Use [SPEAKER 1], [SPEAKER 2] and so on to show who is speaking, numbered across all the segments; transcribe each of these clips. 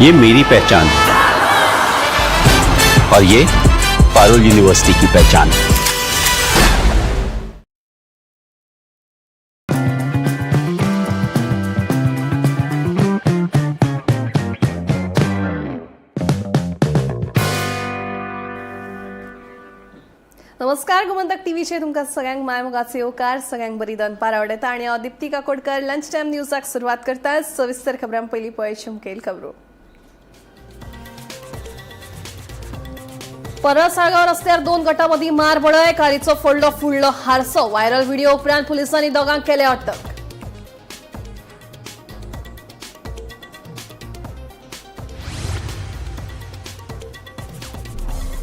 [SPEAKER 1] ये मेरी पहचान और ये पारुल यूनिवर्सिटी की पहचान।
[SPEAKER 2] नमस्कार, गोमंतक टीव्हीचेर तुमकां सगळ्यांक मायमोगाचो येवकार। सगळ्यांक बरी दनपार आवडटा आनी हांव दीप्ती काकोडकर लंच टायम न्यूजाक सुरवात करता। सविस्तर खबरां पयलीं पळय मुखेल खबरो। परत साळगांव रस्त्यार दोन गटां मदीं मारबडय, कारीचो फोडलो फुडलो हारसो। व्हायरल व्हिडिओ उपरांत पुलिसांनी दोगांक केले अटक।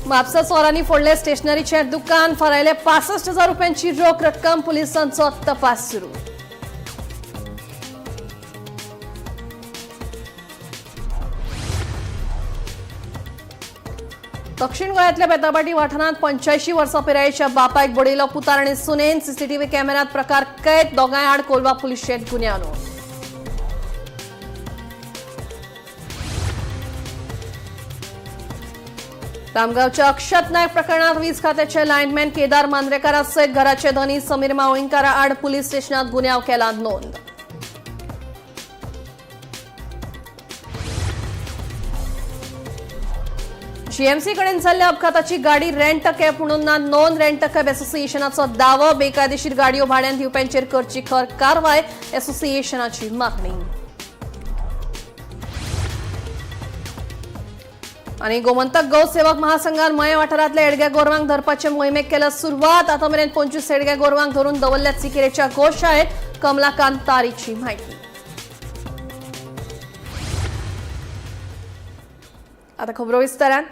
[SPEAKER 2] म्हापसा चोरांनी फोडले स्टेशनरीचे दुकान, फारायले 65,000 रुपयांची रोख रक्कम। पुलिसांचो तपास सुरू। दक्षिण गोंयांतल्या बेताबाटी वाठारांत 85 वर्सां पिरायेच्या बापायक बडयलो पुतार आनी सुनेन। सीसीटीव्ही कॅमेऱ्यांत प्रकार कैद। दोगांय आड कोलवा पुलिशेंत गुन्यांव नोंद। खामगांवच्या अक्षत नायक प्रकरणात वीज खात्याचे लायनमॅन केदार मांद्रेकारा सयत घराचे धनी समीर मावळींकारा आड पुलीस स्टेशनात गुन्यांव केला नोंद। जीएमसी कडेन जाल्ल्या अपघाताची गाडी रेंट कॅब म्हणून ना नॉन रेंट कॅब असोसिएशनाचो दावो। बेकायदेशीर गाडयो भाड्यान दिवप्यांचेर करची खर कारवाय, असोसिएशनाची मागणी। आणि गोमंतक गौसेवक महासंघान मये वाठारांतल्या एडग्या गोरवांक धरपाचे मोहिमेक केल्या सुरवात। आता मेरेन 25 एडग्या गोरवांक धरून दवरल्यात सिकेरेच्या गोशाळेत। कमलाकांत तारीची माहिती। आता खबरो विस्तारान।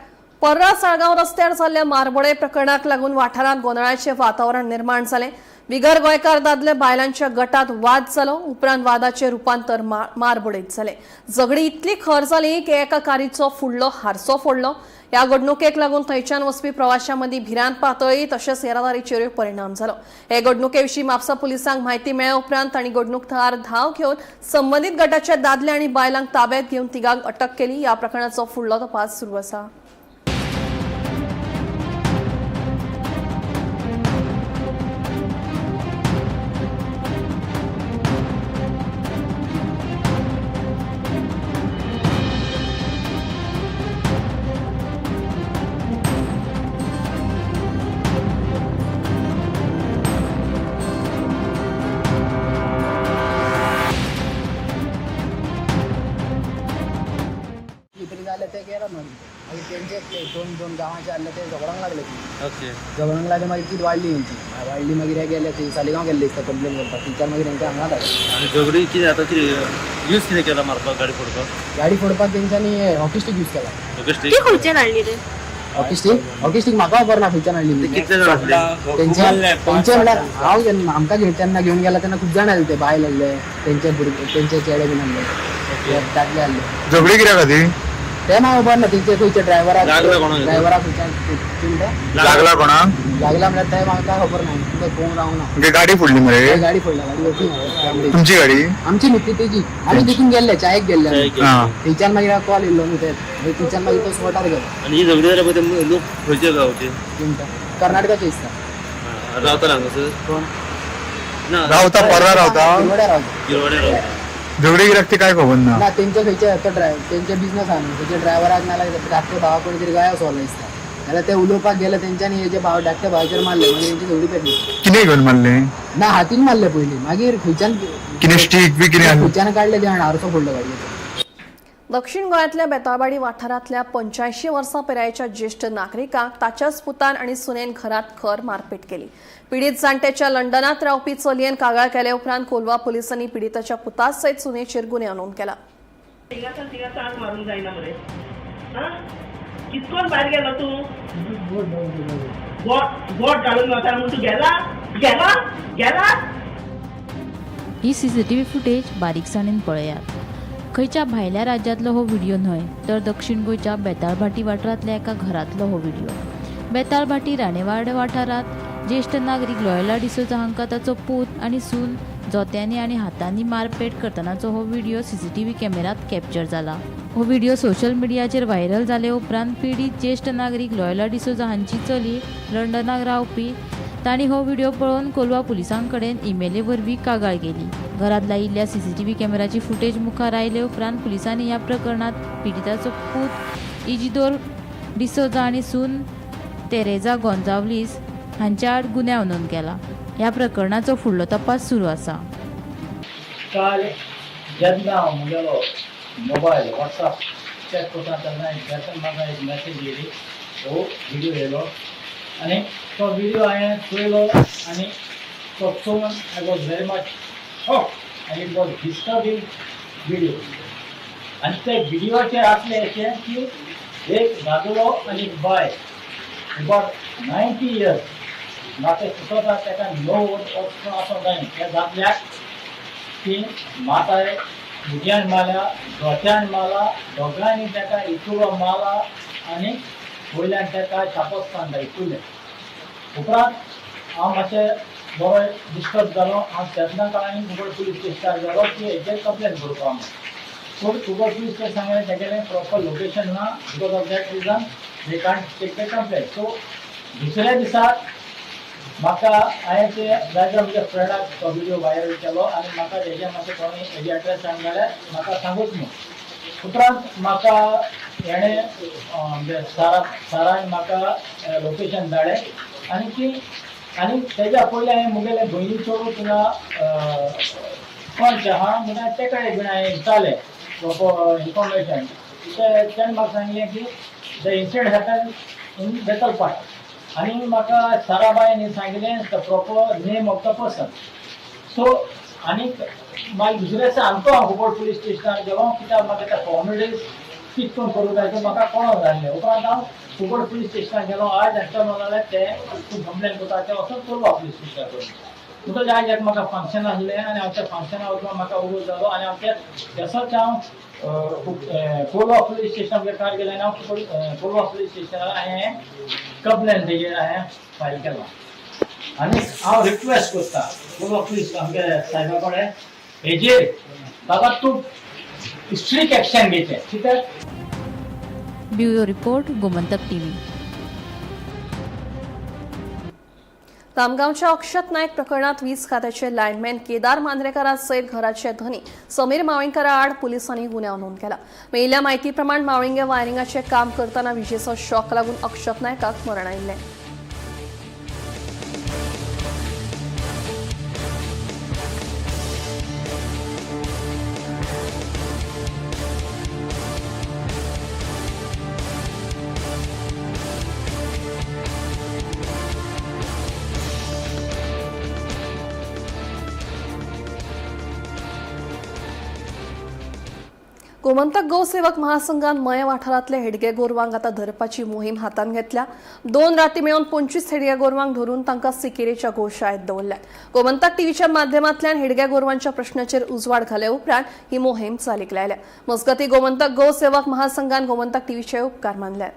[SPEAKER 2] पर्रा साळगांव रस्त्यार जाल्ल्या मारबडे प्रकरणाक लागून वाठारांत गोंदळाचें वातावरण निर्माण जालें। बिगर गोंयकार दादले बायलांच्या गटात वाद जालो। उपरांत वादाचें रुपांतर मारबडीत जालें। झगडी इतली खर जाली की एका कारीचो फुडलो हारसो फोडलो। ह्या घडणुकेक लागून थंयच्यान वचपी प्रवाशां मदीं भिरांत पातळ्ळी, तशेंच येरादारीचेरूय परिणाम जालो। हे घडणुके विशीं म्हापसा पुलिसांक म्हायती मेळ्ळ्या उपरांत तांणी घडणूक थळार धांव घेवन संबंदीत गटाच्या दादले आनी बायलांक ताब्यात घेवन तिगांक अटक केली। ह्या प्रकरणाचो फुडलो तपास सुरू आसा।
[SPEAKER 3] कितें जालें तें गेलो मागीर मागीर तेंचे ते दोन दोन गांवाचे आहले ते झगडोंक लागले ती। झगडोंक लागले, मागीर तीच वाडली तेंची वाडली। मागीर हे गेले ते सालिगांव गेल्ले दिसता कंप्लेन करपाक। थंयच्यान मागीर तेंकां हांगा धाडले।
[SPEAKER 4] आनी झगडी कितें आतां कितें यूज कितें केला मारपाक, गाडी फोडपाक?
[SPEAKER 3] गाडी फोडपाक तेंच्यांनी हॉकी स्टीक यूज केला।
[SPEAKER 4] ओके।
[SPEAKER 5] ती खंयच्यान हाडली रे?
[SPEAKER 3] हॉकी स्टीक, हॉकी स्टीक म्हाका खबर ना खंयच्यान हाडली ती।
[SPEAKER 4] कितले जाण आसले?
[SPEAKER 3] तेंचे तेंचे म्हणल्यार हांव जेन्ना आमकां घेवन तेन्ना घेवन गेला तेन्ना खूब जाण आसले। ते बायल आहले, तेंचे भुरगे, तेंचे चेडे बीन आहले, दादले आहले।
[SPEAKER 6] झगडी कित्या खातीर?
[SPEAKER 3] ते म्हाका खबर ना। तेंचे खंयचे ड्रायव्हराक
[SPEAKER 4] लागला कोणाक?
[SPEAKER 3] ड्रायव्हराक खंयच्यान कितें
[SPEAKER 6] लागला कोणाक?
[SPEAKER 3] लागला म्हणल्यार ते म्हाका खबर ना, तुमकां पळोवंक रावना।
[SPEAKER 6] म्हणजे गाडी फोडली मरे?
[SPEAKER 3] गाडी फोडल्या, गाडी वचून
[SPEAKER 6] तुमची गाडी?
[SPEAKER 3] आमची न्ही ती, तेजी। आमी तितून गेल्ले, चायेक गेल्ले आमी। थंयच्यान मागीर कॉल येयल्लो न्हू ते, मागीर थंयच्यान मागीर तो स्पॉटार गेलो।
[SPEAKER 4] आनी ही झगडी जाल्या पळय ते लोक खंयचे गांवचे?
[SPEAKER 3] कितें कर्नाटकाचे दिसता।
[SPEAKER 4] रावता हांगासर?
[SPEAKER 3] कोण?
[SPEAKER 4] ना।
[SPEAKER 6] रावता, पर्रा रावता?
[SPEAKER 3] गिरवड्या रावता।
[SPEAKER 4] गिरवड्या रावता।
[SPEAKER 6] झगडी कित्याक ती काय खबर ना?
[SPEAKER 3] ना, तेंचे खंयचे तो ड्रायव्हर, तेंचे बिजनस आहा न्हू, तेंच्या ड्रायव्हराक नाल्यार धाकटे भावा कोणी तरी गायो सोलो दिसता। जाल्यार ते उलोवपाक गेले, तेंच्यांनी हेजे भाव धाकटे भावाचेर मारले, मागीर तेंची झगडी पेटली।
[SPEAKER 6] कितें घेवन मारले?
[SPEAKER 3] ना, हातीन मारले पयलीं, मागीर खंयच्यान
[SPEAKER 6] कितें स्टीक बी कितें आसलें?
[SPEAKER 3] खंयच्यान काडले ते आनी हारसो फोडलो गाडयेचो।
[SPEAKER 2] दक्षिण गोंयांतल्या बेताळबाडी वाठारांतल्या 85 वर्सां पिरायेच्या ज्येश्ठ नागरिकांक ताच्याच पुतान आनी सुनेन घरांत खर मारपेट केली। पिडीत जाण्ट्याच्या लंडनात रावपी चलयेन कागाळ केले उपरांत कोलवा पुलिसांनी पिडिताच्या पुता सयत सुनेचेर गुन्यांव नोंद केला।
[SPEAKER 7] थिंगासान थिंगा चांग मारूंक जायना मरे। आं, कितकोन भायर गेलो तूं? बोट बोट घालून वता म्हूण तूं गेला गेला गेला।
[SPEAKER 8] ही सीसीटीव्ही फुटेज बारीकसाणेन पळयात। खंयच्या भायल्या राज्यांतलो हो व्हिडिओ न्हय, तर दक्षिण गोंयच्या बेताळभाटी वाठारांतल्या एका घरांतलो हो व्हिडिओ। बेताळभाटी राणेवाड वाठारांत ज्येश्ठ नागरीक लॉयला डिसोजा हांकां ताचो पूत आनी सून जोत्यांनी आनी हातांनी मारपेट करतनाचो हो व्हिडिओ सीसीटीव्ही कॅमेऱ्यांत कॅप्चर जाला. हो व्हिडिओ सोशल मिडियाचेर व्हायरल जाले उपरांत पिडीत ज्येश्ठ नागरीक लॉयला डिसोजा हांची चली लंडनाक रावपी तांणी हो व्हिडिओ पळोवन कोलवा पुलिसां कडेन इमेले वरवीं कागाळ केली. घरांत लायिल्ल्या सीसीटीव्ही कॅमेराची फुटेज मुखार आयले उपरांत पुलिसांनी ह्या प्रकरणांत पिडिताचो पूत इजिदोर डिसोजा आनी सून तेरेजा गोंजावलीस हांच्या आड गुन्यांव नोंद केला. ह्या प्रकरणाचो फुडलो तपास सुरू आसा.
[SPEAKER 5] काल जेन्ना हांव म्हगेलो मोबायल वॉट्सॅप चॅक करता तेन्ना एक म्हाका एक मॅसेज येयली, हो व्हिडियो येयलो आनी तो व्हिडियो हांवें चोयलो आनी तो चोवन I was very much shock आनी it was disturbing video. आनी ते व्हिडियोचेर आसलें अशें की एक दादलो आनी एक बायल अबावट 90 इयर्स, म्हाका सुचोता ताका 90 वर्सां आसूंक जाय, त्या दादल्याक की म्हातारे भुरग्यान मारल्या, दोट्यान मारला, दोगांयनी ताका इतुलो मारला आनी वयल्यान ताका शापोस्तान इतुलें. उपरांत हांव मातशें बरो डिस्टर्ब जालो. हांव तेन्ना काळांनी कुंकळ पुलीस स्टेशनार गेलो की हेजेर कंप्लेन करपा म्हणून. पूण कुंकळ पुलीस स्टेशन सांगलें तेगेलें प्रॉपर लोकेशन ना, because of that reason they can't take the complain. So दुसऱ्या दिसाक म्हाका हांवें ते जायत्या म्हज्या फ्रेंडाक तो व्हिडियो व्हायरल केलो आनी म्हाका तेजे मातशें कोणी हेजे एड्रेस सांग जाल्यार म्हाका सांगूच न्हू. उपरांत म्हाका हेणें म्हणजे सारान म्हाका लोकेशन धाडलें आनी ती आनी तेज्या पयलीं हांवें म्हगेले भयणी चेडूं थिंगा पंच आहा म्हणून तेका एक हांवें विचारलें प्रॉपर इन्फॉर्मेशन. तेणें म्हाका सांगलें की the incident happen in Betalbatim आनी म्हाका साराबायन सांगलें the proper name of the person. So आनी मागीर दुसऱ्या दिसा आमकां हांव कुंकळ पुलीस स्टेशनार गेलो कित्याक म्हाका त्या फॉर्मेलिटीज कितें करून करूं जाय तें म्हाका कळोंक जाय आसलें. उपरांत हांव कुंकळ पुलीस स्टेशनार गेलो. आयज हांच्या म्हणलें ते तूं कंप्लेन करता तें वचून कोलवा पुलीस स्टेशनार करून. म्हणटकच आयज एक म्हाका फंक्शन आसलें आनी हांव त्या फंक्शना वचून म्हाका उगड जालो आनी हांव ते तसोच हांव कोलवा पुलीस स्टेशनार कार गेलें आनी हांव कोलवा पुलीस स्टेशनार हांवें कंप्लेन तेजेर हांवें फायल केला. आनी हांव रिक्वेस्ट करता कोलवा पुलीस आमगे सायबा कडेन हेजेर बाबा तूं स्ट्रीक एक्शन घेवचें कित्याक.
[SPEAKER 8] Bureau report, Gomantak TV.
[SPEAKER 2] तामगांवच्या अक्षत नायक प्रकरणात वीज खात्याचे लायनमॅन केदार मांद्रेकारा सयत घराचे धनी समीर मावळींगकारा आड पुलिसांनी गुन्यांव नोंद केला. मेळिल्ल्या म्हायती प्रमाण मावळिंगे वायरिंगाचे काम करतना विजेचो शॉक लागून अक्षत नायकाक मरण आयिल्लें. गोमंतक गोसेवक महासंघान मये वाठारांतले हेडगे गोरवांक आतां धरपाची मोहीम हातांत घेतल्या. 2 राती मेळून 25 हेडग्या गोरवांक धरून तांकां सिकेरेच्या गोशाळेत दवरल्यात. गोमंतक टीव्हीच्या माध्यमांतल्यान हेडग्या गोरवांच्या प्रश्नाचेर उजवाड घाले उपरांत ही मोहीम चालीक लायल्या. मजगतीं गोमंतक गोसेवक महासंघान गोमंतक टीव्हीचे उपकार मानले.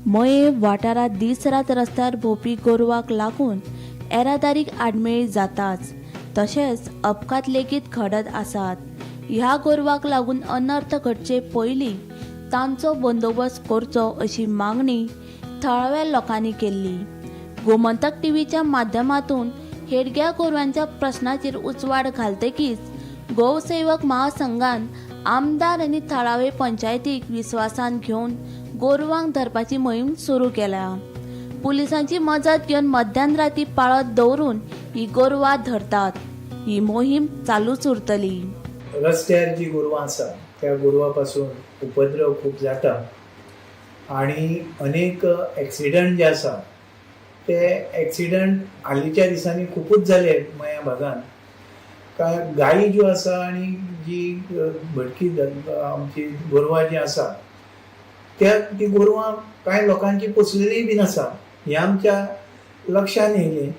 [SPEAKER 9] मये वाठारांत दीस रात रस्त्यार भोंवपी गोरवांक लागून येरादारीक आडमेळी जाताच, तशेंच अपघात लेगीत घडत आसात. ह्या गोरवांक लागून अनर्थ घडचे पयलीं तांचो बंदोबस्त करचो अशी मागणी थळाव्या लोकांनी केल्ली. गोमंतक टीव्हीच्या माध्यमातून हेडग्या गोरवांच्या प्रश्नाचेर उजवाड घालतकीच गोसेवक महासंघान आमदार आनी थळावे पंचायतीक विस्वासान घेवन गोरवांक धरपाची मोहीम सुरू केल्या. पुलिसांची मजत घेवन मध्यान राती पाळत दवरून ही गोरवां धरतात. ही मोहीम चालूच उरतली.
[SPEAKER 10] रस्त्यार जी गोरवां आसा त्या गोरवां पासून उपद्रव खूब जाता आनी अनेक एक्सिडंट जे आसा ते एक्सिडंट हालींच्या दिसांनी खुबूच जाले मया भागान. काय गायी ज्यो आसा आनी जी भटकी आमची गोरवां जी आसा त्या ती गोरवां कांय लोकांची पोसलेलीय बीन आसा हें आमच्या लक्षान येयलें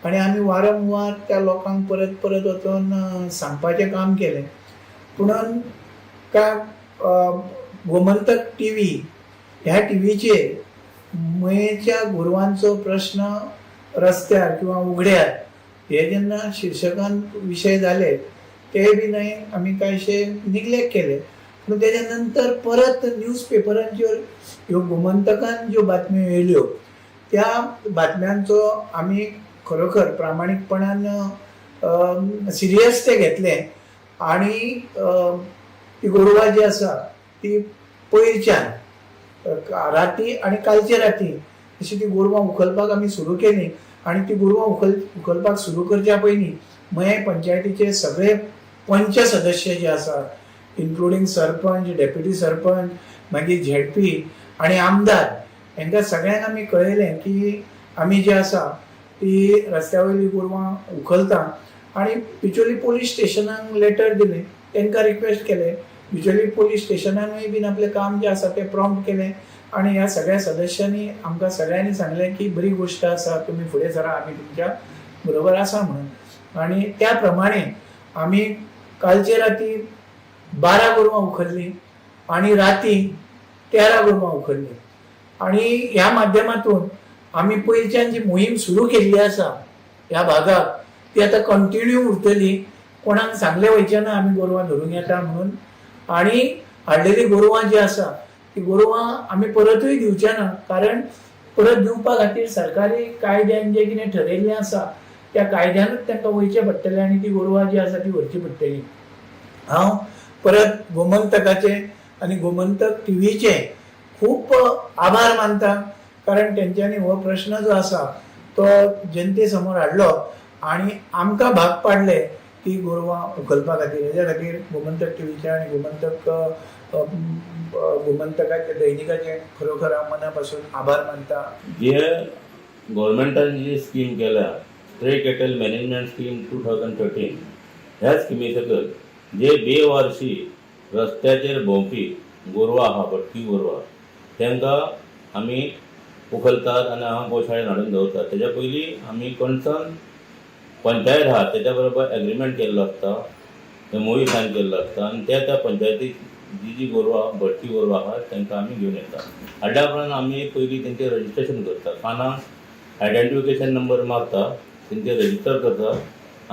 [SPEAKER 10] आनी आमी वारंवार त्या लोकांक परत परत वचोन सांगपाचें काम केलें. पुणून काय गोमंतक टी व्ही ह्या टीव्हीचेर मयेच्या गोरवांचो प्रश्न रस्त्यार किंवा उगड्यार हे जेन्ना शिर्शकान विशय जाले ते बी न्हय आमी कांयशे निग्लेक्ट केले. पूण तेच्या नंतर परत न्यूज पेपरांचेर ह्यो गोमंतकान ज्यो बातम्यो येयल्यो त्या बातम्यांचो आमी खरोखर प्रामाणीकपणान सिरियस ते घेतले आनी ती गोरवां जी आसा ती पयरच्यान राती आनी कालचे राती अशी ती गोरवां उखलपाक आमी सुरू केली आनी ती गोरवां उखलपाक सुरू करच्या पयलीं मयें पंचायतीचे सगळे पंच सदस्य जे आसा, इन्क्लुडींग सरपंच, डेप्युटी सरपंच, मागीर झेडपी आनी आमदार, हेंकां सगळ्यांक आमी कळयलें की आमी जे आसा ती रस्त्या वयली गोरवां उखलता आनी बिचोली पोलीस स्टेशनाक लेटर दिलें, तांकां रिक्वेस्ट केलें. बिचोली पोलीस स्टेशनानूय बीन आपलें काम जें आसा तें प्रॉम्प्ट केलें आनी ह्या सगळ्या सदस्यांनी आमकां सगळ्यांनी सांगलें की बरी गोश्ट आसा, तुमी फुडें सरा, आमी तुमच्या बरोबर आसा म्हणून. आनी त्या प्रमाणे आमी कालचे राती 12 गोरवां उखल्लीं आनी राती 13 गोरवां उखल्लीं आनी ह्या माध्यमातून आमी पयरच्यान जी मोहीम सुरू केल्ली आसा ह्या भागाक ती आतां कंटिन्यू उरतली. कोणाक सांगलें वयचें ना आमी गोरवां धरूंक येता म्हणून आनी हाडलेलीं गोरवां जी आसा ती गोरवां आमी परतूय दिवचे ना, कारण परत दिवपा खातीर सरकारी कायद्यान जें कितें ठरयल्लें आसा त्या कायद्यानूच तांकां वयचें पडटलें आनी ती गोरवां जी आसा ती व्हरची पडटली. हांव परत गोमंतकाचे आनी गोमंतक टिवीचे खूब आभार मानता, कारण तेंच्यांनी हो प्रश्न जो आसा तो जनते समोर हाडलो आनी आमकां भाग पाडले ती गोरवां उखलपा खातीर. हेज्या खातीर गोमंतक टिवीचे आनी गोमंतक गोमंतकाचे दैनिकाचे खरोखर हांव मना पासून आभार मानता.
[SPEAKER 11] जे गव्हर्मेंटान जी स्कीम केल्या स्ट्रे कॅटल मॅनेजमेंट स्कीम 2013, ह्या स्किमी सकयल जे बेवारशी रस्त्याचेर भोंवपी गोरवां आहा, भटकी गोरवां, तांकां आमी उखलतात आनी हांगा गोशाळेन हाडून दवरतात. तेज्या पयलीं आमी कन्सर्न पंचायत आहा तेच्या बरोबर एग्रीमेंट केल्लो आसता, एमओयू सायन केल्लो आसता आनी त्या त्या पंचायतीक जी जी गोरवां भटकी गोरवां आहा तांकां आमी घेवन येता. हाडल्या उपरांत आमी पयलीं तेंचें रजिस्ट्रेशन करता, कानाक आयडेंटिफिकेशन नंबर मारता, तेंचे रजिस्टर करता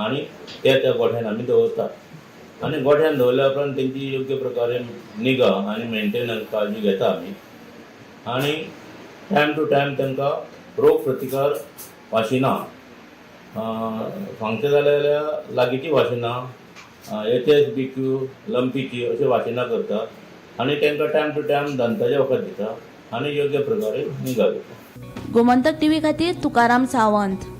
[SPEAKER 11] आनी त्या त्या गोठ्यान आमी दवरता आनी गोठ्यान दवरल्या उपरांत तेंची योग्य प्रकारे निगा आनी मेंटेनन्स काळजी घेता आमी आनी टायम टू टायम तांकां रोग प्रतिकार वाशिनां, सांगचें जालें जाल्यार लागींची वाशिनां, HSBQ, लंपीची अश्यो वाशिनां करता आनी तांकां टायम टू टायम दंताचें वखद दिता आनी योग्य प्रकारे निगा घेता.
[SPEAKER 9] गोमंतक टीव्ही खातीर तुकाराम सावंत.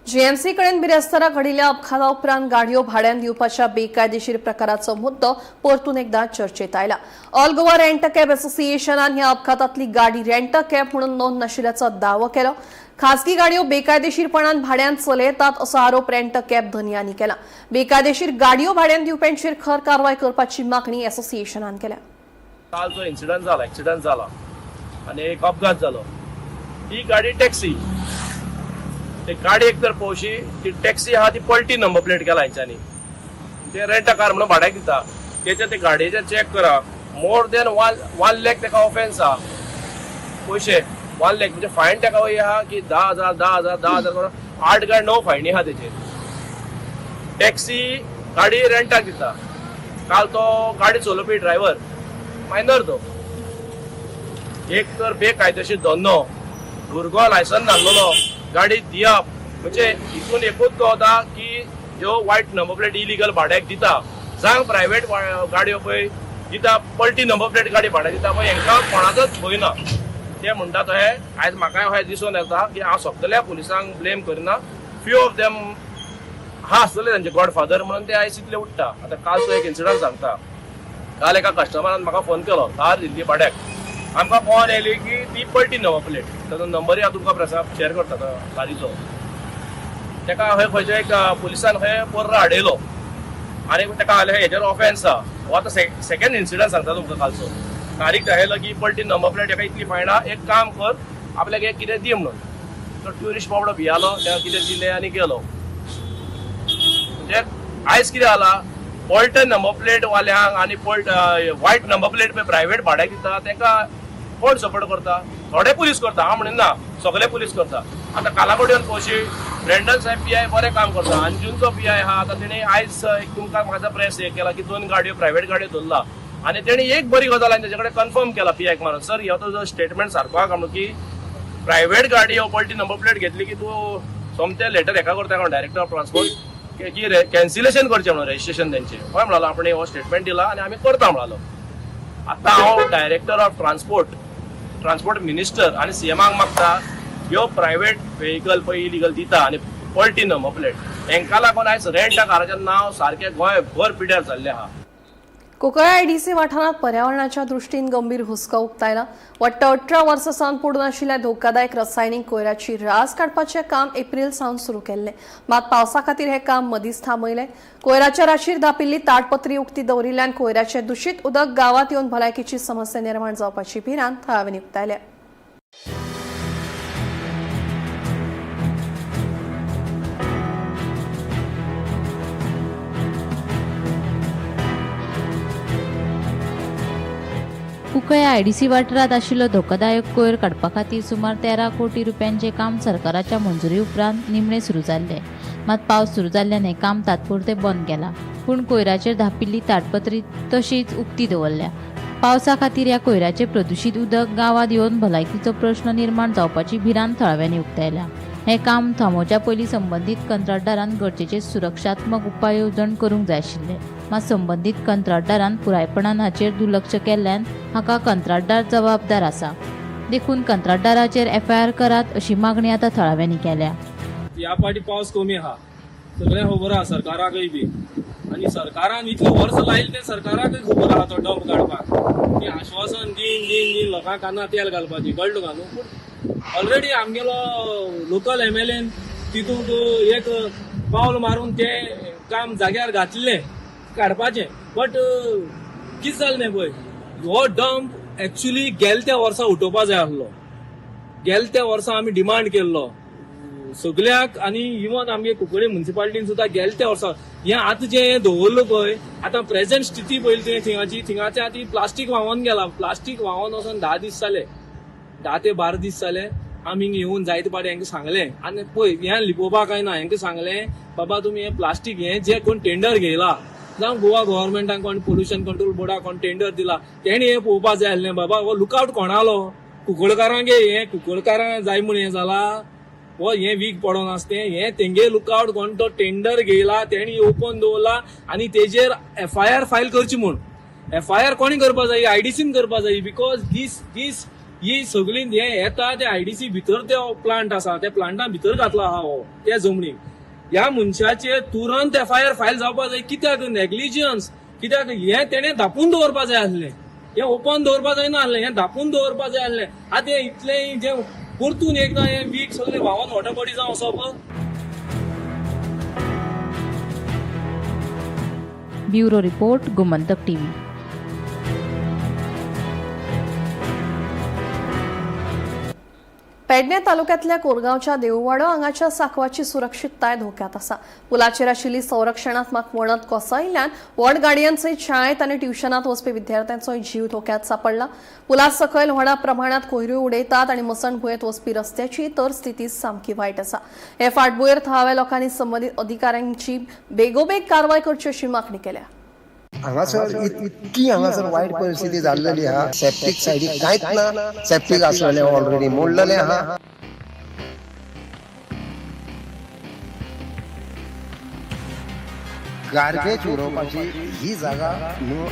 [SPEAKER 2] जीएमसी कडेन बिरेस्तारा घडिल्ल्या अपघाता उपरांत गाडयो भाड्यान दिवपाच्या बेकायदेशीर प्रकाराचो मुद्दो परतून एकदा चर्चेत आयला. ऑल गोवा रेंट कॅब असोसिएशनान ह्या अपघातातली गाडी रेंट कॅब म्हणून नोंद नाशिल्ल्याचो दावो केलो. खासगी गाडयो बेकायदेशीरपणान भाड्यान चलयतात असो आरोप रेंट कॅब धनयांनी केला. बेकायदेशीर गाडयो भाड्यान दिवप्यांचेर खर कारवाय करपाची मागणी असोसिएशनान केल्या.
[SPEAKER 12] काल जो इन्सिडंट जाला, एक्सिडंट जाला आनी एक अपघात जालो, ती गाडी टॅक्सी, ते गाडी एक तर पळोवशी ती टॅक्सी आहा ती पलटी नंबर प्लेट केला हेंच्यांनी, ते रेंट कार म्हणून भाड्याक दिता. तेच्या ते गाडयेचे चॅक करा, मोर देन 1 लॅक तेका ऑफेन्स आहा, पयशे 1 लॅक म्हणजे फायन तेका आहा की 10,000, 10,000, 10,000 करून 8 काय 9 फायनी आहा तेचेर. टॅक्सी गाडी रेंटाक दिता. काल तो गाडी चलोवपी ड्रायव्हर मायनर, तो एक तर बेकायदेशीर धंदो, भुरगो लायसन नासलेलो गाडी दिवप म्हणजे हितून एकूच कळता की ह्यो वायट नंबर प्लेट इलिगल भाड्याक दिता. जावं प्रायवेट गाडयो पळय दिता, पलटी नंबर प्लेट गाडी भाड्याक दिता पळय, हेंकां कोणाचोच भंय ना. ते म्हणटा तशें आयज म्हाकाय अशें दिसून येता की हांव सगल्या पुलिसांक ब्लेम करिना, फ्यू ऑफ देम हा आसतले तांचे गॉडफादर म्हणून ते आयज तितले उठ्ठा. आतां कालचो एक इन्सिडंट सांगता. काल एका कस्टमरान म्हाका फोन केलो, कार दिल्ली भाड्याक आमकां. कॉल येयली की ती पलटी नंबर प्लेट, ताजो नंबरूय हांव तुमकां प्रेसाक शेअर करता तो गाडीचो. ताका खंय खंयच्या एक पुलिसान खंय पोर्रा आडयलो आनी ताका हाले हेजेर ऑफेन्स आहा. हो आतां सेकंड इन्सिडंट सांगता तुमकां कालचो. तारीख दाखयलो की पलटी नंबर प्लेट, हेका इतली फायन आहा, एक काम कर, आपल्याक एक कितें दी म्हणून. तो ट्युरिस्ट बाबडो भियालो, ताका कितें दिलें आनी गेलो. म्हणजे आयज कितें जाला, पलटन नंबर प्लेट वाल्यांक आनी पलट वायट नंबर प्लेट पळय प्रायवेट भाड्याक दिता तांकां कोण सपोर्ट करता? थोडे पुलीस करता, हांव म्हणिना सगळे पुलीस करता. आतां कालाकोड्यान पळोवशी ब्रँडन साहेब पी I बरें काम करता. अंजूनचो पी I आहा, आतां तेणी आयज एक तुमकां म्हाजो प्रेस हे केला की 2 गाडयो प्रायवेट गाडयो धरला आनी तेणी एक बरी गजाल हांवें तेजे कडेन कन्फर्म केला पी आयक मारून, सर हो तुजो स्टेटमेंट सारको आहा म्हणून की प्रायवेट गाडी हो पलटी नंबर प्लेट घेतली की तूं सोमतें लेटर हेका करता म्हणून डायरेक्टर ऑफ ट्रान्सपोर्ट की कॅन्सिलेशन करचें म्हणून रजिस्ट्रेशन तेंचें. हय म्हणालो आपणे हो स्टेटमेंट दिला आनी आमी करता म्हणालो. आतां हांव डायरेक्टर ऑफ ट्रान्सपोर्ट मिनिस्टर आनी सीएमाक मागता ह्यो प्रायवेट व्हेकल पळय इलिगल दिता आनी पलटी नंबर प्लेट हेंकां लागून आयज रेंट अ काराचें नांव सारकें गोंयभर पिड्यार जाल्लें आहा.
[SPEAKER 2] कुंकळ्ळे आयडीसी वाठारांत पर्यावरणाच्या दृष्टीन गंभीर हुस्को उक्तायला. वट्ट 18 वर्सां सावन पडून आशिल्ल्या धोकादायक रसायनीक कोयराची रास काडपाचें काम एप्रील सावन सुरू केल्लें. मात पावसा खातीर हें काम मदींच थांबयलें. कोयराच्या राशीर धापिल्ली ताडपत्री उक्ती दवरिल्ल्यान कोयराचें दुशीत उदक गांवांत येवन भलायकीची समस्या निर्माण जावपाची भिरांत थळाव्यांनी उक्तायल्या.
[SPEAKER 8] कुंकळ्ळे आयडीसी वाठारांत आशिल्लो धोकादायक कोयर काडपा खातीर सुमार 13 कोटी रुपयांचें काम सरकाराच्या मंजुरी उपरांत निमणें सुरू जाल्लें. मात पावस सुरू जाल्ल्यान हें काम तात्पुरतें बंद केलां. पूण कोयराचेर धापिल्ली ताडपत्री तशीच उक्ती दवरल्या. पावसा खातीर ह्या कोयराचें प्रदुशीत उदक गांवांत येवन भलायकीचो प्रश्न निर्माण जावपाची भिरांत थळाव्यांनी उक्तायल्या. हें काम थांबोवच्या पयलीं संबंदीत कंत्राटदारान गरजेचे सुरक्षात्मक उपाय येवजण करूंक जाय आशिल्ले. मात संबंदीत कंत्राटदारान पुरायपणान हाचेर दुर्लक्ष केल्ल्यान हाका कंत्राटदार जबाबदार आसा. देखून कंत्राटदाराचेर एफआयआर करात अशी मागणी आतां थळाव्यांनी केल्या.
[SPEAKER 13] ह्या फावटी पावस कमी आहा, सगळ्यांक खबर आहा, सरकाराकय बी. आनी सरकारान इतलें वर्स लायलें तें सरकाराकय खबर आहा तो डंप काडपाक. ती आश्वासन दिन दिन दिन लोकांक कानार तेल घालपाची, कळ्ळें तुका न्हू. पूण ऑलरेडी आमगेलो लोकल एमएलएन तितूंत एक पावल मारून तें काम जाग्यार घातलें काडपाचें. बट कितें जालें पळय, हो डंप एक्चुली गेले त्या वर्सा उठोवपा जाय आसलो. गेले त्या वर्सा आमी डिमांड केल्लो सगळ्याक, आनी इवन आमगे कुंकळ्ळे मुन्सिपालिटीन सुद्दां गेले त्या वर्सा हें आतां जें दवरलो पळय, आतां प्रेझेंट स्थिती पळयली तुवें थिंगाची, थिंगाचें आतां प्लास्टीक व्हांवोन गेला. प्लास्टीक व्हांवोन वचोन 10 दीस जाले, 10 ते 12 दीस जाले. आमी येवन जायते पाटी हांकां सांगलें, आनी पळय हें लिपोवपाक काय ना, हांकां सांगलें बाबा तुमी हें प्लास्टीक हें जें कोण टेंडर घेयला, जावं गोवा गव्हर्मेंटान कोण पोल्युशन कंट्रोल बोर्डाक कोण टेंडर दिला, तेणी हें पळोवपा जाय आसलें बाबा हो लुकआवट कोणालो, कुंकळकारांक हें कुंकळकारांक जाय म्हूण हें जाला, हो हें वीक पडोन आसा तें, हें तेंगे लुकआवट कोण तो टेंडर घेयला तेणी ओपन दवरला आनी तेजेर एफआयआर फायल करची म्हूण. एफआयआर कोणी करपा जाय? आयडीसीन करपा जाय. Because these दीस ही सगळी हें येता ते आयडीसी भितर ते प्लांट आसा, त्या प्लांटा भितर घातला आहा हो त्या जमनीक. ह्या मनशाचेर तुरंत एफआयआर फायल जावपा जाय. कित्याक नेग्लिजन्स, कित्याक हें तेणें धापून दवरपा जाय आसलें, हें ओपन दवरपा जायना आसलें, हें धापून दवरपा जाय आसलें. आतां हें इतलें जें परतून एकदां हें वीक सगळें व्हांवन वॉटर बॉडी जावन वचप.
[SPEAKER 8] Bureau report, Gomantak TV.
[SPEAKER 2] Pedne तालुक्यांतल्या कोरगांवच्या देववाडो हांगाच्या सांकवाची सुरक्षितताय धोक्यात आसा. पुलाचेर आशिल्ली संरक्षणात्मक वणत कोसळिल्ल्यान व्हड गाडयांसयत शाळेंत आनी ट्युशनात वचपी विद्यार्थ्यांचोय जीव धोक्यात सापडला. पुला सकयल व्हडा प्रमाणात कोयरूय उडयतात आनी मसणभुंयेंत वचपी रस्त्याची तर स्थिती सामकी वायट आसा. हे फाटभुंयेर थळाव्या लोकांनी संबंदीत अधिकाऱ्यांची बेगोबेग कारवाय करची अशी मागणी केल्या.
[SPEAKER 14] हांगासर इतकी हांगासर वायट परिस्थिती जाल्लेली आहा. सेप्टीक सायडीक कांयच ना, सेप्टीक आसलेलें ऑलरेडी मोडलेलें आहा. गार्बेज उडोवपाची ही जागा न्हू.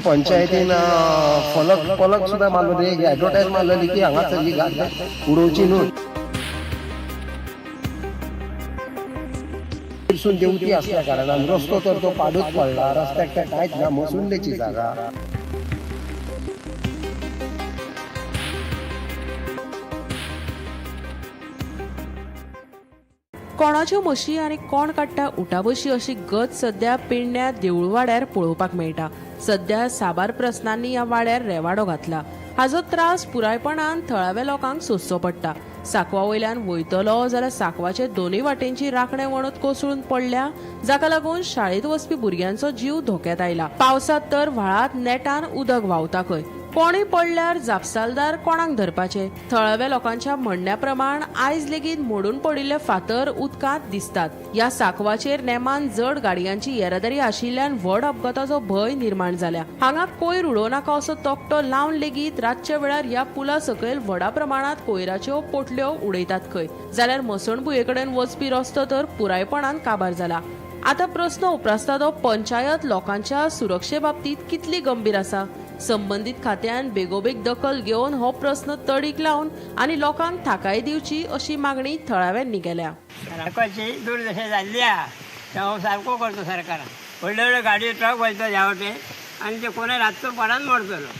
[SPEAKER 14] पंचायतीन फलक फलक सुद्दां मारलो, एक एडवर्टायज मारलेली की हांगासर ही गार्बेज उडोवची न्हू. वयरसून देंवती आसल्या कारणान रस्तो तर तो पाडूच पडला, रस्त्याक तर कांयच ना, मसुंडेची जागा.
[SPEAKER 15] कोणाच्यो म्हशी आनी कोण काडटा उठाबशी अशी गत सध्या पेडण्या देऊळवाड्यार पळोवपाक मेळटा. सध्या साबार प्रस्नांनी ह्या वाड्यार रेवाडो घातला. हाजो त्रास पुरायपणान थळाव्या लोकांक सोंसचो पडटा. सांकवा वयल्यान वयतलो जाल्यार सांकवाचे दोनूय वाटेंची राखणे वणत कोसळून पडल्या, जाका लागून शाळेंत वचपी भुरग्यांचो जीव धोक्यात आयला. पावसांत तर व्हाळांत नेटान उदक व्हांवता खंय. कोणूय पडल्यार जापसालदार कोणाक धरपाचे? थळाव्या लोकांच्या म्हणण्या प्रमाण आयज लेगीत मोडून पडिल्ले फातर उदकांत दिसतात. ह्या सांकवाचेर नेमान जड गाडयांची येरादारी आशिल्ल्यान व्हड अपघाताचो भंय निर्माण जाल्या. हांगा कोयर उडोवं नाका असो तकटो लावन लेगीत रातच्या वेळार ह्या पुला सकयल व्हडा प्रमाणात कोयराच्यो पोटल्यो उडयतात खंय. जाल्यार मसणभुंये कडेन वचपी रस्तो तर पुरायपणान काबार जाला. आता प्रस्न उप्रासता तो पंचायत लोकांच्या सुरक्षे बाबतीत कितली गंभीर आसा? संबंदीत खात्यान बेगोबेग दखल घेवन हो प्रस्न तडीक लावन आनी लोकांक थाकाय दिवची अशी मागणी थळाव्यांनी केल्या.
[SPEAKER 7] सारकोची दुर्दशा जाल्ली आहा, तो सारको करतो सरकारान. व्हडले व्हडले गाडयो ट्रक वयता ह्या वटेन आनी ते कोणूय रातचो पडान मरतलो.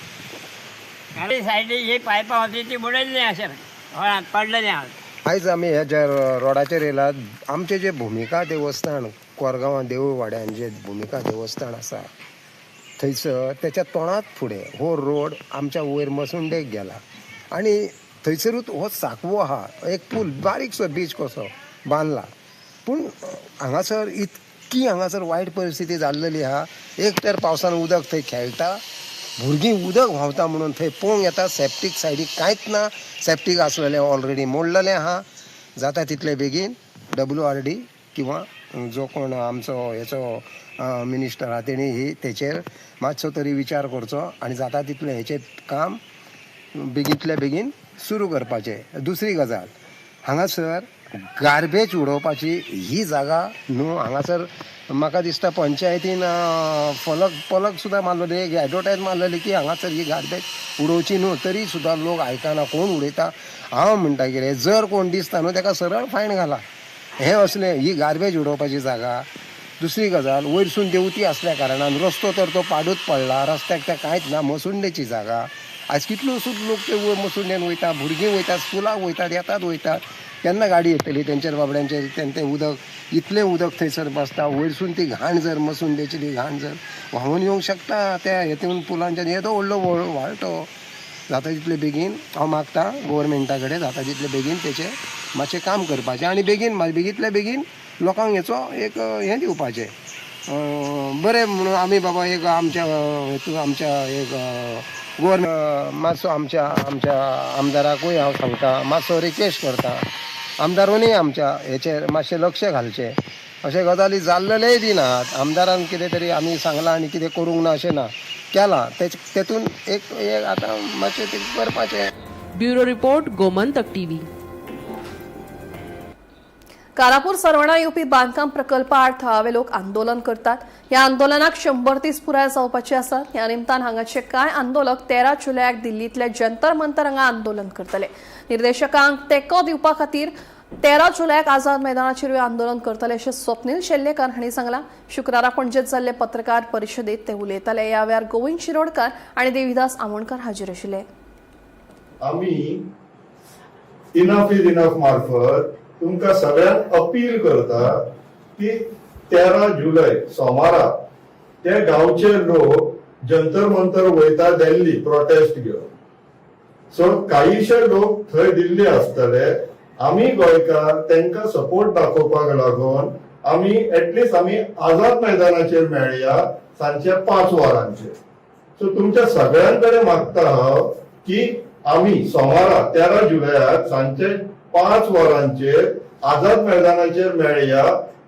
[SPEAKER 7] गाडी सायडी ही पायपां होती ती बुडयल्ली अशें व्हळांत पडलेली आहा.
[SPEAKER 14] आयज आमी ह्या ज्या रोडाचेर येयलात, आमचें जें भुमिका देवस्थान कोरगांवां देवूळ वाड्यान जें भुमिका देवस्थान आसा थंयसर तेच्या तोंडात फुडें हो रोड आमच्या वयर मसुंडेक गेला आनी थंयसरूच हो सांकवो आहा, एक पूल बारीकसो बीच कसो बांदला. पूण हांगासर इतकी हांगासर वायट परिस्थिती जाल्लेली आहा. एक तर पावसान उदक थंय खेळटा, भुरगीं उदक व्हांवता म्हणून थंय पळोवंक येता. सेप्टीक सायडीक कांयच ना, सेप्टीक आसलेलें ऑलरेडी मोडलेलें आहा. जाता तितले बेगीन WRD किंवा जो कोण आमचो हेचो मिनिस्टर आहा तेणी ही तेचेर मातसो तरी विचार करचो आनी जाता तितलें हेचें काम बेगींतल्या बेगीन सुरू करपाचें. दुसरी गजाल, हांगासर गार्बेज उडोवपाची ही जागा न्हू. हांगासर म्हाका दिसता पंचायतीन फलक पलक सुद्दां मारलेली, एक एडवर्टायज मारलेली की हांगासर ही गार्बेज उडोवची न्हू, तरी सुद्दां लोक आयकना. कोण उडयता? हांव म्हणटा कितें, जर कोण दिसता न्हू ताका सरळ फायन घाला. हें असलें ही गार्बेज उडोवपाची जागा. दुसरी गजाल, वयरसून देंवती आसल्या कारणान रस्तो तर तो पाडूच पडला, रस्त्याक ते कांयच ना. मसुंडेची जागा, आयज कितलोसोच लोक ते वयर मसुंडेन वयता, भुरगीं वयतात, स्कुलाक वयतात, येतात वयतात. केन्ना गाडी येतली तेंचेर बाबड्यांचेर? तें उदक, इतलें उदक थंयसर बसता, वयरसून ती घाण जर मसुंडेची ती घाण जर व्हांवून येवंक शकता त्या हेतून पुलांच्यान, येदो व्हडलो व्हाळ तो. जाता तितले बेगीन हांव मागता गोवोरमेंटा कडेन, जाता तितले बेगीन तेचें मातशें काम करपाचें आनी बेगीन बेगींतल्या बेगीन लोकांक हेचो एक हें दिवपाचें बरें म्हणून आमी बाबा एक आमच्या हेतून आमच्या एक गोवोरमेंट मातसो आमच्या आमच्या आमदाराकूय हांव सांगता, मातसो रिक्वेस्ट करता, आमदारूनय आमच्या हेचेर मातशें लक्ष घालचें. अशे गजाली जाल्लेलेय बी नात. आमदारान कितें तरी आमी सांगलां आनी कितें करूंक ना अशें ना, केलां. तेतून एक एक आतां मातशें तें करपाचें.
[SPEAKER 15] Bureau report, Gomantak TV.
[SPEAKER 2] Karapur Saravana येवपी बांदकाम प्रकल्पा आड थळावे लोक आंदोलन करतात. ह्या आंदोलनाक 100 दीस पुराय जावपाचे आसात. ह्या निमतान हांगाचे कांय आंदोलक 13 जुलयाक दिल्लींतल्या जंतर मंतर हांगा आंदोलन करतले. निर्देशकांक तेंको दिवपा खातीर 13 जुलयाक आझाद मैदानाचेर आंदोलन करतले अशें स्वप्नील शेल्लेकर हांणी सांगलां. शुक्रारा पणजेत जाल्ले पत्रकार परिशदेत ते उलयताले. ह्या वेळार गोविंद शिरोडकर आनी देवीदास आमोणकर हाजीर आशिल्ले.
[SPEAKER 16] आमी इनफ is enough मार्फत तुमकां सगळ्यांक अपील करता की 13 जुलय सोमारा ते गांवचे लोक जंतर मंतर वयता दिल्ली प्रोटेस्ट घेवन. सो काहीशे लोक थंय दिल्ली आसतले. आमी गोंयकार तांकां सपोर्ट दाखोवपाक लागून आमी एटलिस्ट आमी आझाद मैदानाचेर मेळया सांजचे 5 वरांचेर. सो तुमच्या सगळ्यां कडेन मागता हांव की आमी सोमारा 13 जुलयाक सांजचे 5 वरांचेर आझाद मैदानाचेर मेळया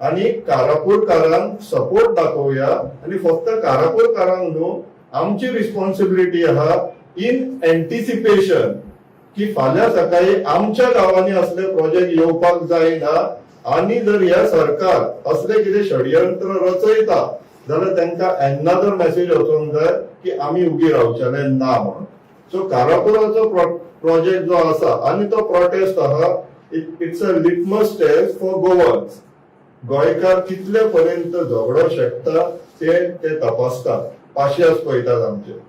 [SPEAKER 16] आनी कारापूरकारांक सपोर्ट दाखोवया. आनी फक्त कारापूरकारांक न्हू, आमची रिस्पॉन्सिबिलिटी आहा इन एंटिसिपेशन की फाल्यां सकाळी आमच्या गांवांनी असले प्रोजेक्ट येवपाक जायना आनी जर हे सरकार असले कितें षडयंत्र रचयता जाल्यार तांकां एनादर मेसेज वचोंक जाय की आमी उगी रावचेले ना म्हणून. सो कारापुराचो प्रोजेक्ट जो आसा आनी तो प्रोटेस्ट आहा, it's a litmus test for Goans. गोंयकार कितले पर्यंत झगडो शकता ते ते तपासतात, पाशियस पळयतात आमचे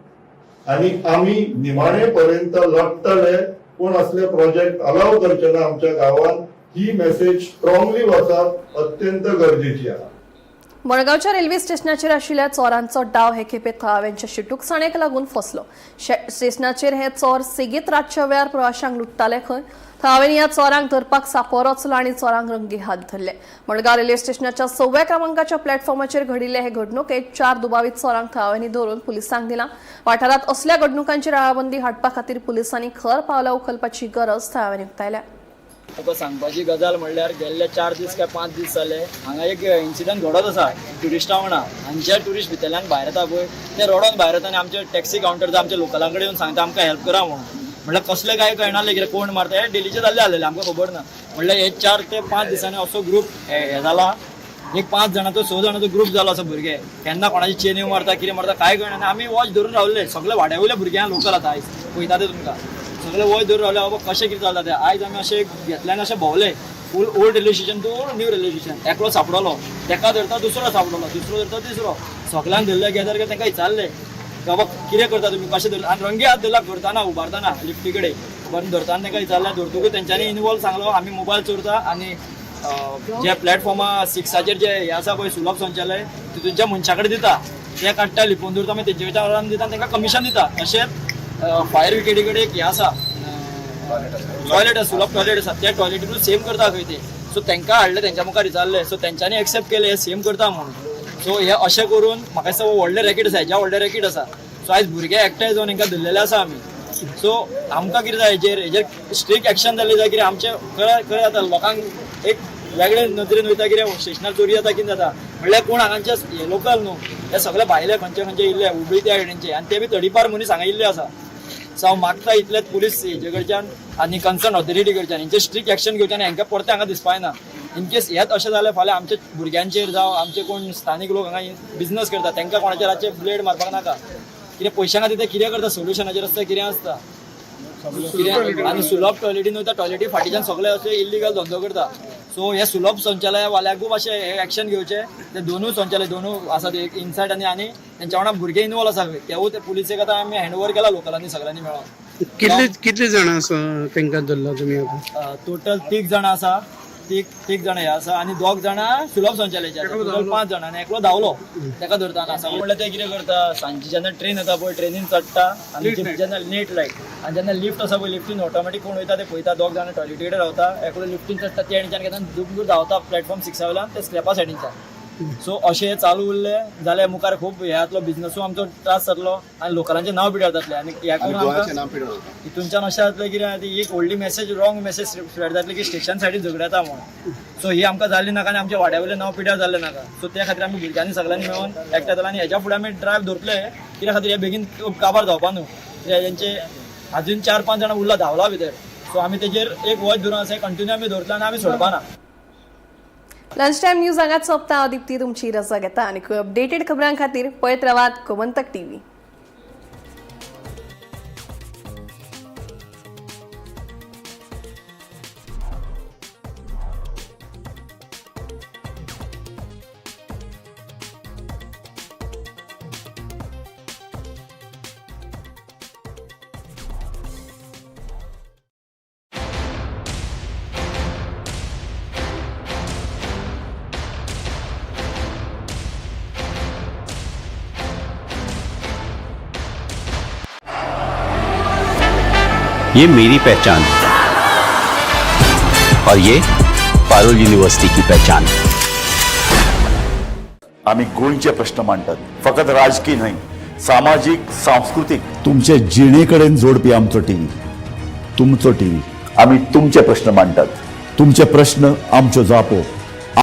[SPEAKER 16] आनी आमी निमाणे पर्यंत लढटले, पूण असले प्रोजेक्ट अलाव करचे ना आमच्या गांवांत. ही मेसेज स्ट्रॉंगली वचप अत्यंत गरजेची आहा.
[SPEAKER 2] मडगांवच्या रेल्वे स्टेशनाचेर आशिल्ल्या चोरांचो डाव हे खेपे थळाव्यांच्या शिटूकसाणेक लागून फसलो. स्टेशनाचेर हे चोर सेगीत रातच्या वेळार प्रवाशांक लुट्टाले खंय. थळाव्यांनी ह्या चोरांक धरपाक सापो रचलो आनी चोरांक रंगे हात धरले. मडगांव रेल्वे स्टेशनाच्या 6व्या क्रमांकाच्या प्लॅटफॉर्माचेर घडिल्ले हे घडणुकेत 4 दुबावीत चोरांक थळाव्यांनी धरून पुलिसांक दिला. वाठारांत असल्या घडणुकांचेर आळाबंदी हाडपा खातीर पुलिसांनी खर पावलां उखलपाची गरज थळाव्यांनी उक्तायल्या.
[SPEAKER 5] तुका सांगपाची गजाल म्हणल्यार गेल्ले 4 दीस काय 5 दीस जाले हांगा एक इन्सिडंट घडत आसा ट्युरिस्टां वांगडा. आनी जे ट्युरिस्ट भितरल्यान भायर येता पळय ते रडोन भायर येता आनी आमचे टॅक्सी कावंटर आमच्या लोकलां कडेन येवन सांगता आमकां हेल्प करा म्हणून. म्हणल्यार कसले काय कळना कितें कोण मारता हे डेलीचे जाल्ले आसलेले आमकां खबर ना. म्हणल्यार हे 4 ते 5 दिसांनी असो ग्रूप हे जाला, एक 5 जाणांचो 6 जाणांचो ग्रूप जालो असो भुरगे केन्ना कोणाची चेन्यो मारता कितें मारता काय कळना. आनी आमी वॉच धरून रावले सगळे वाड्या वयल्या भुरग्यांक लोकल आतां आयज पळयता ते तुमकां सगळे वय धरून रावले बाबा कशें कितें चलता तें. आयज आमी अशें घेतल्यान अशें भोंवले full old railway station to new railway station. एकलो सापडलो तेका धरता दुसरो सापडलो दुसरो धरता तिसरो सगळ्यांक धरले गेदर तांकां विचारले बाबा कितें करता तुमी कशें धरता आनी रंगे हात धरला करतना उबारतना लिफ्टी कडेन उबारून धरतना तांकां विचारलें धरतकूच तेंच्यांनी इनवॉल्व सांगलो आमी मोबायल चोरता आनी जे प्लॅटफॉर्मा 6आचेर जे हे आसा पळय सुलभ संचालय तितूनच्या मनशा कडेन दिता ते काडटा लिपोवन दवरता मागीर तेंचे कडच्यान दिता तांकां कमिशन दिता. तशेंच फायर ब्रिगेडी कडेन एक हें आसा टॉयलेट आसा सुलभ टॉयलेट आसा त्या टॉयलेटीनूय सेम करता खंय ते. सो तांकां हाडले तेंच्या मुखार विचारले सो तेंच्यांनी एक्सेप्ट केले हे सेम करता म्हणून. सो हे अशें करून म्हाका दिसता हो व्हडलें रॅकेट आसा हेज्या व्हडलें रॅकेट आसा. सो आयज भुरगे एकठांय जावन हांकां धरलेले आसा आमी. सो आमकां कितें जाय हेजेर हेजेर स्ट्रिक्ट एक्शन जालें जाय कितें आमचें कळ्ळें जाता लोकांक एक वेगळे नदरेन वयता कितें स्टेशनार चोरी जाता कितें जाता म्हणल्यार कोण हांगाचे हे लोकल न्हू हे सगळे भायले खंयचे खंयचे इल्ले हुबळी त्या सायडीनचे आनी ते बी तडीपार मनीस हांगा इल्ले आसा. सो हांव मागता इतलेच पुलीस हेजे कडच्यान आनी कन्सर्न ऑथॉरिटी कडच्यान हेंचे स्ट्रिक्ट एक्शन घेवचें आनी हांकां परतें हांगा दिसपा जायना. इन केस हेच अशें जाल्यार फाल्यां आमच्या भुरग्यांचेर जावं आमचे कोण स्थानीक लोक हांगा बिजनस करता तांकां कोणाचेर रातचे ब्लेड मारपाक नाका. कितें पयशां खातीर ते कितें करता सोल्युशनाचेर आसता कितें आसता कितें आनी सुलभ टॉयलेटीन वयता टॉयलेटी फाटीच्यान सगळे अशे इल्लिगल धंदो करता. सो हे सुलभ संचालयवाल्यांकूय मातशें हे एक्शन घेवचें. ते दोनूय संचालय दोनूय आसा ते एक इनसायड आनी आनी तेंच्या वांगडा भुरगे इनवॉल्व आसा तेवूय ते पुलिसेक आतां आमी हँड ओवर केला लोकलांनी सगळ्यांनी मेळोन.
[SPEAKER 17] कितले कितले जाणां आसा तांकां धरला तुमी आतां?
[SPEAKER 5] टोटल 3 जाणां आसा, तीग जाणां हे आसा आनी 2 जाणां सुलभ संचालयाचे आसा. टोटल 5 जाणां आनी एकलो धांवलो ताका धरतना. सगळें म्हणल्यार ते कितें करता सांजचे जेन्ना ट्रेन येता पळय ट्रेनीन चडटा आनी जेन्ना लेट लायट आनी जेन्ना लिफ्ट आसा पळय लिफ्टीन ऑटोमॅटीक कोण वयता ते पळयता 2 जाणां टॉयलेटी कडेन रावता एकलो लिफ्टीन चडटा ते सायडीच्यान घेता दुमगूर धांवता प्लॅटफॉर्म 6 वयल्यान ते स्लॅपा सायडीनच्यान. सो अशें चालू उरलें जाल्यार मुखार खूब हे जातलो बिजनसूय आमचो त्रास जातलो आनी लोकलांचें नांव पिड्यार जातलें आनी ह्या करून आमकां हितूनच्यान अशें जातलें कितें ती एक व्हडली मॅसेज रॉंग मॅसेज स्प्रेड जातली की स्टेशन सायडीन झगडे जाता म्हणून. सो ही आमकां जाल्ली नाका आनी आमच्या वाड्या वयलें नांव पिड्यार जाल्लें नाका. सो त्या खातीर आमी भुरग्यांनी सगळ्यांनी मेळून एकठांय जाले आनी हेज्या फुडें आमी ड्रायव्ह दवरतले कित्या खातीर हे बेगीन काबार जावपा न्हू कित्याक हेंचे अजून 4-5 जाणां उरला धांवला भितर. सो आमी तेजेर एक वॉच धरून आसा कंटिन्यू आमी दवरतले आनी आमी सोडपा ना.
[SPEAKER 2] लंच टायम न्यूज हांगाच सोंपता. हांव दीप्ती तुमची रजा घेता आनी अपडेटेड खबरां खातीर पळयत रावात गोमंतक टीव्ही.
[SPEAKER 1] ये मेरी पहचान और ये पारुल यूनिवर्सिटी की पहचान.
[SPEAKER 16] आमी गोंयचे प्रश्न मांडटात, फकत राजकीय न्हय, सामाजीक, सांस्कृतीक, तुमचे जिणे कडेन जोडपी आमचो टीव्ही, तुमचो टीव्ही. आमी तुमचे प्रश्न मांडटात, तुमचे प्रश्न आमच्यो जापो.